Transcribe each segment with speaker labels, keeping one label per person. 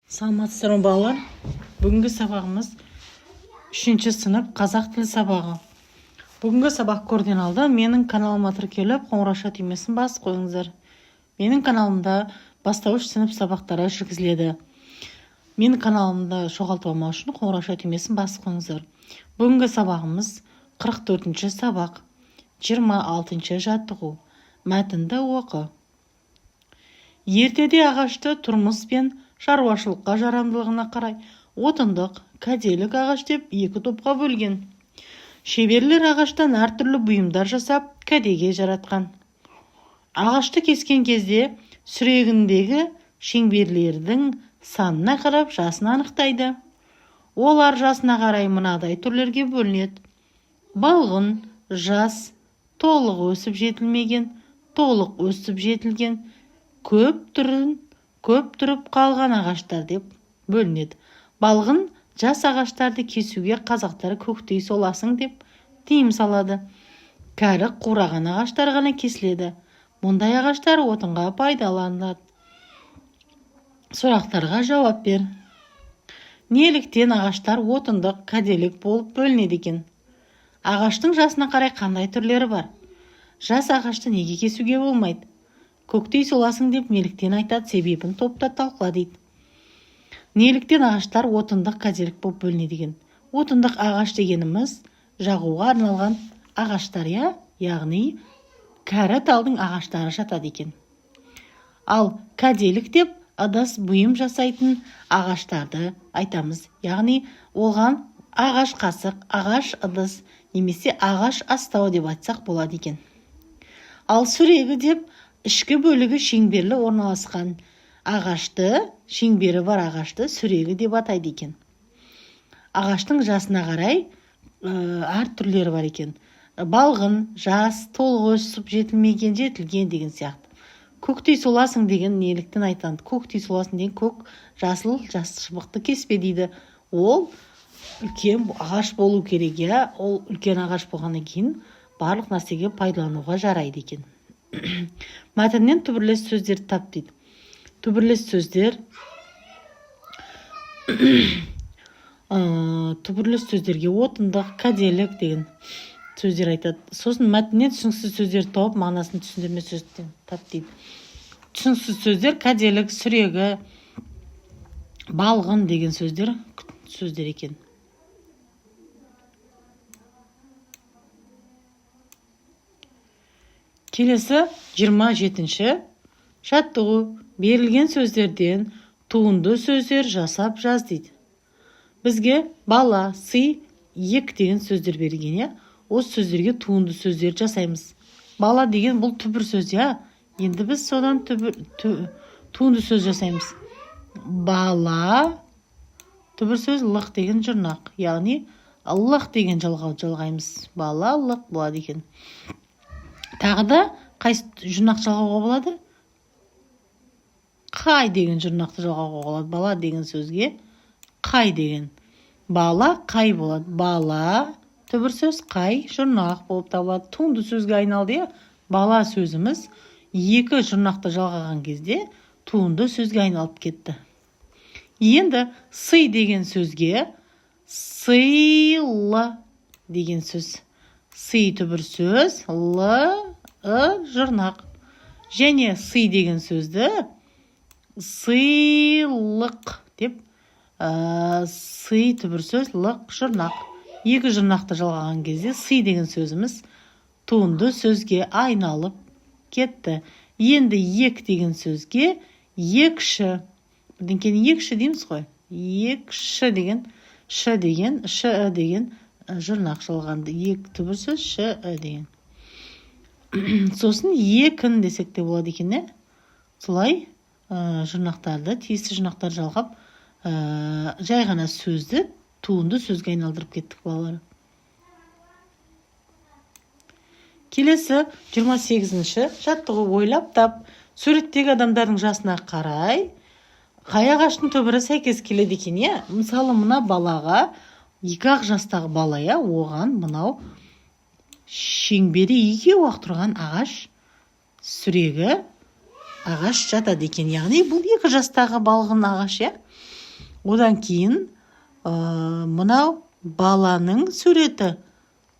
Speaker 1: Саламатсыздар ма, балалар? Бүгінгі сабағымыз үшінші сынып қазақ тілі сабағы. Бүгінгі сабақ көруден алды менің каналыма тіркеліп, қоңырауша түймесін басып қойыңыздар. Менің каналымда бастауыш сынып сабақтары жүргізіледі. Менің каналымды жоғалтып алмау үшін қоңырауша түймесін басып қойыңыздар. Бүгінгі сабағымыз 44-ші сабақ, 26-шы жаттығу. Мәтінді оқы. Ертеде ағашты тұрмыс пен шаруашылыққа жарамдылығына қарай отындық, кәделік ағаш деп екі топқа бөлген. Шеберлер ағаштан әртүрлі бұйымдар жасап, кәдеге жаратқан. Ағашты кескен кезде сүрегіндегі шеңберлердің санына қарап жасын анықтайды. Олар жасына қарай мынадай түрлерге бөлінеді: балғын, жас, толық өсіп жетілмеген, толық өсіп жетілген, көп тұрып қалған ағаштар деп бөлінеді. Балғын, жас ағаштарды кесуге қазақтар көктей соласың деп тыйым салады. Кәрі, қураған ағаштар ғана кесіледі. Мұндай ағаштар отынға пайдаланылады. Сұрақтарға жауап бер. Неліктен ағаштар отындық, кәделік болып бөлінеді екен? Ағаштың жасына қарай қандай түрлері бар? Жас ағашты неге кесуге болмайды? Көктей соласың деп неліктен айтады? Себебін топта талқыла дейді. Неліктен ағаштар отындық, кәделік болып бөлінеді екен? Отындық ағаш дегеніміз жағуға арналған ағаштар, иә, яғни кәрі талдың ағаштары жатады екен. Ал кәделік деп ыдыс, бұйым жасайтын ағаштарды айтамыз, яғни оған ағаш қасық, ағаш ыдыс немесе ағаш астау деп айтсақ болады екен. Ал сүрегі деп ішкі бөлігі шеңберлі орналасқан ағашты, шеңбері бар ағашты сүрегі деп атайды екен. Ағаштың жасына қарай әр түрлері бар екен: балғын, жас, толық өсіп жетілмеген, жетілген деген сияқты. Көктей соласың деген неліктен айтады? Көктей соласың деген көк жасыл жас шыбықты кеспе дейді. Ол үлкен ағаш болу керек, иә. Ол үлкен ағаш болғаннан кейін барлық нәрсеге пайдалануға жарайды екен. Мәтіннен түбірлес сөздерді тап дейді. Түбірлес сөздер, түбірлес сөздерге отындық, кәделік деген сөздер айтады. Сосын мәтіннен түсініксіз сөздерді тауып, мағынасын түсіндірме сөздіктен тап дейді. Түсініксіз сөздер кәделік, сүрегі, балғын деген сөздер екен. Келесі 27-ші жаттығу. Берілген сөздерден туынды сөздер жасап жаз дейді. Бізге бала, сый, ек деген сөздер берілген, иә. Осы сөздерге туынды сөздер жасаймыз. Бала деген бұл түбір сөз, иә. Енді біз содан түбір, туынды сөз жасаймыз. Бала түбір сөз, лық деген жұрнақ, яғни лық деген жалғау жалғаймыз. Балалық болады екен. Тағы да қайсы жұрнақ жалғауға болады? Қай деген жұрнақты жалғауға болады. Бала деген сөзге қай деген, бала қай болады. Бала түбір сөз, қай жұрнақ болып табылады. Туынды сөзге айналды, иә. Бала сөзіміз екі жұрнақты жалғаған кезде туынды сөзге айналып кетті. Енді сый деген сөзге сыйлы деген сөз. Сый түбір сөз, л ы жұрнақ. Және сый деген сөзді сыйлық деп, сый түбір сөз, лық жұрнақ, екі жұрнақты жалғаған кезде сый деген сөзіміз туынды сөзге айналып кетті. Енді ек деген сөзге екші, бірдеңкені екші дейміз ғой, екші деген ш деген, ш і деген жұрнақ жалғанды. Ек түбір сөз, ш і деген. Сосын екін десек те болады екен, иә. Солай жұрнақтарды, тиісті жұрнақтарды жалғап, жай ғана сөзді туынды сөзге айналдырып кеттік, балалар. Келесі 28-ші жаттығу. Ойлап тап. Суреттегі адамдардың жасына қарай қай ағаштың түбірі сәйкес келеді екен, иә? Мысалы, мына балаға, 2-ақ жастағы бала, иә, оған мынау шеңбері екеу ақ тұрған ағаш, сүрегі ағаш жатады екен, яғни бұл 2 жастағы балғын ағаш, иә. Одан кейін мынау баланың суреті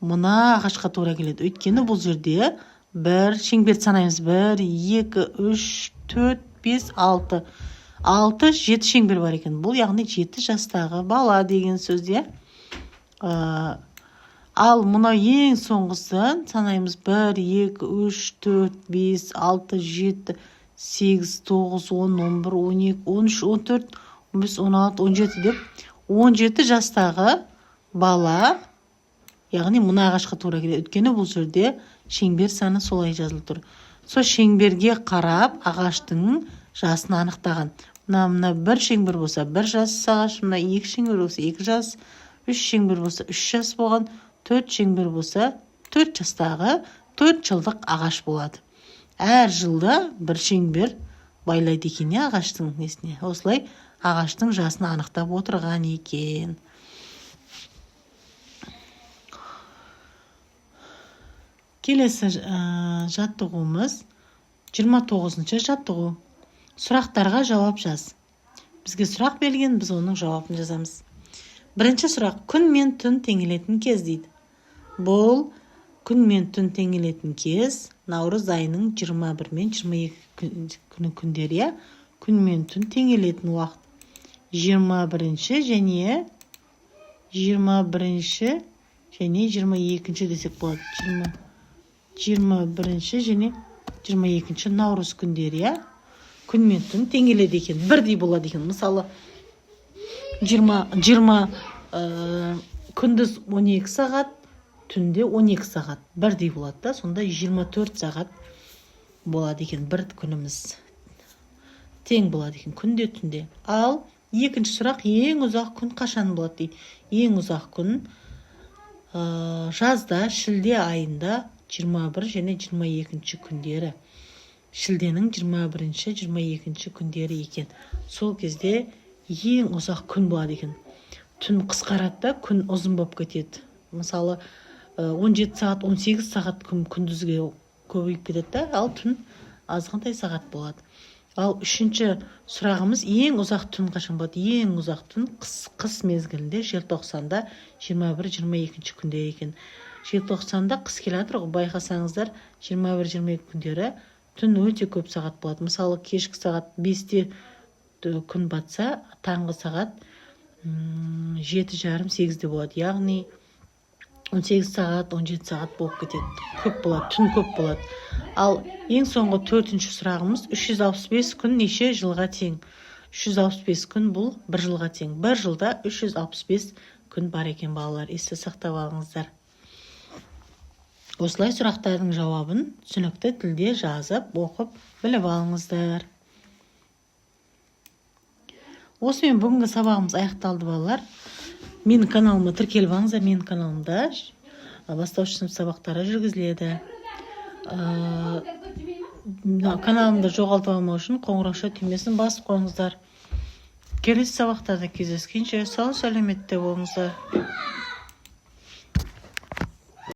Speaker 1: мына ағашқа тура келеді. Өйткені бұл жерде бір шеңберді санаймыз. 1, 2, 3, 4, 5, 6. 6, 7 шеңбер бар екен. Бұл яғни 7 жастағы бала деген сөз, иә. Ал мынау ең соңғысын санаймыз. 1, 2, 3, 4, 5, 6, 7, 8, 9, 10, 11, 12, 13, 14, 15, 16, 17 деп 17 жастағы бала, яғни мына ағашқа тура келеді. Өйткені бұл жерде шеңбер саны солай жазылып тұр. Сол шеңберге қарап ағаштың жасын анықтаған. Мына бір шеңбер болса, бір жас ағаш, мына екі шеңбер болса, 2 жас, 3 шеңбер болса, 3 жас болған, 4 шеңбер болса, 4 жастағы 4 жылдық ағаш болады. Әр жылда бір шеңбер байлайды екен, иә, ағаштың несіне. Осылай ағаштың жасын анықтап отырған екен. Келесі жаттығуымыз 29-шы жаттығу. Сұрақтарға жауап жаз. Бізге сұрақ берілген, біз оның жауабын жазамыз. Бірінші сұрақ: күн мен түн теңелетін кез дейді. Бұл күн мен түн теңелетін кез наурыз айының 21 мен 22 күні күндері, иә. Күн мен түн теңелетін уақыт 21 және 21 және 22 десек болады. 21 және 22 наурыз күндері, иә. Күн мен түн теңеледі екен, бірдей болады екен. Мысалы, 20 күндіз 12 сағат, түнде 12 сағат бірдей болады да, сонда 24 сағат болады екен, бір күніміз тең болады екен күнде түнде. Ал екінші сұрақ: ең ұзақ күн қашан болады дейді. Ең ұзақ күн жазда, шілде айында 21 және 22 күндері. Шілденің 21 22 күндері екен. Сол кезде ең ұзақ күн болады екен. Түн қысқарады да, күн ұзын болып кетеді. Мысалы, 17 сағат, 18 сағат күн күндізге көбейіп кетеді да, ал түн азғантай сағат болады. Ал үшінші сұрағымыз: ең ұзақ түн қашан болады? Ең ұзақ түн қыс мезгілінде, желтоқсанда 21-22 күнде екен. Желтоқсанда қыс келе жатыр ғой, байқасаңыздар, 21-22 күндері түн өте көп сағат болады. Мысалы, кешкі сағат 5-те күн батса, таңғы сағат 7:30, 8-де болады, яғни 18 сағат, 17 сағат болып кетеді, көп болады, түн көп болады. Ал ең соңғы төртінші сұрағымыз: 365 күн неше жылға тең? 365 күн бұл бір жылға тең. Бір жылда 365 күн бар екен, балалар, есте сақтап алыңыздар. Осылай сұрақтардың жауабын түсінікті тілде жазып, оқып, біліп алыңыздар. Осымен бүгінгі сабағымыз аяқталды, балалар. Менің каналыма тіркеліп алыңыздар. Менің каналымда бастауыш сынып сабақтары жүргізіледі. Мына каналымды жоғалтып алмау үшін қоңырауша түймесін басып қойыңыздар. Келесі сабақтарда кездескенше сау сәлеметте болыңыздар.